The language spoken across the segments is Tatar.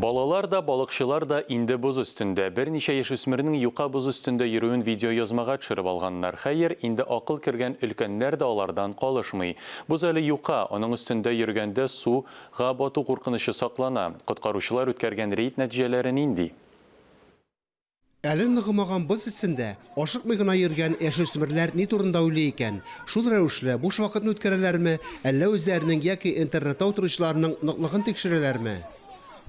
Балалар да, балыкчылар да инде боз өстендә. Берничә яшүсмернең юка боз өстендә йөрүен видеоязмага төшереп алганнар. Хәер, инде акыл кергән өлкәннәр дә алардан калышмый. Боз әле юка, аның өстендә йөргәндә су га бату куркынычы саклана. Коткаручылар үткәргән рейд нәтиҗәләре нинди? Әле ныгымаган боз өстендә ашыкмый гына йөргән яшүсмерләр ни турында уйлый икән? Шул рәвешле буш вакытны үткәрәләрме, әллә үзләренең яки интернетта утыручыларның ныклыгын тикшерәләрме?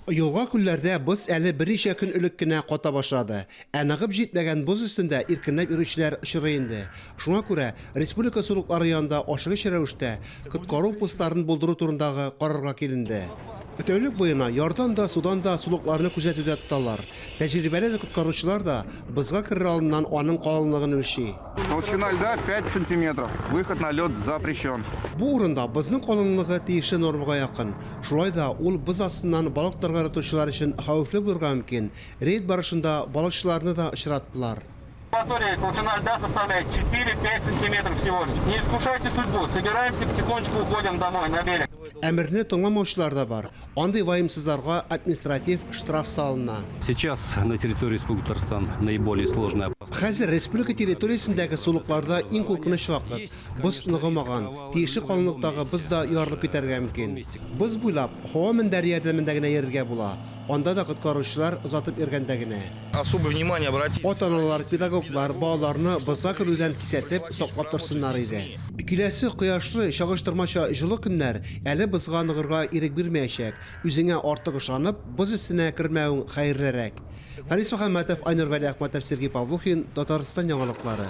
Елга-күлләрдә боз әле берничә көн элек кенә ката башлады. Ә ныгып җитмәгән боз өстендә иркенләп йөрүчеләр очрый инде. Шуңа күрә республика сулыклары янында ашыгыч рәвештә коткару постларын булдыру турындагы карарга киленде. Тәүлек буена ярдан да, судан да сулыкларны күзәтүдә тоталар. Тәҗрибәле коткаручылар да бозга керер алдыннан аның калынлыгын үлчи. Толщина льда 5 сантиметров. Выход на лед запрещен. Бу урында бозның калынлыгы тиешле нормага якын. Шулай да ул боз астыннан балык тотарга яратучылар өчен хәвефле булырга мөмкин. Рейд барышында балыкчыларны да очраттылар. Акватория толщина льда составляет 4-5 сантиметров всего лишь. Не искушайте судьбу, собираемся, потихонечку уходим домой, на берег. Әмерне тыңламаучылар да бар. Андый ваемсызларга административ штраф салына. Сейчас на территории Республики Татарстан наиболее сложная опасность. Хәзер республика территориясендәге сулыкларда иң куркыныч вакыт. Боз ныгымаган, тиешле калынлыктагы боз да ярылып китәргә мөмкин. Боз буйлап һава мендәре ярдәмендә генә йөрергә була. Анда да коткаручылар озатып йөргәндә генә. Особое внимание обратить. Ата-аналар, педагоглар балаларны бозга керүдән кисәтеп, саклап торсыннар иде. Киләсе кояшлы, чагыштырмача җылы көннәр әле бозга ныгырга ирек бирмәячәк. Үзеңә артык ышанып, боз өстенә кермәвең хәерлерәк. Фәнис Мөхәммәтов, Айнур Вәлиәхмәтов, Сергей Павлухин, Татарстан яңалыклары.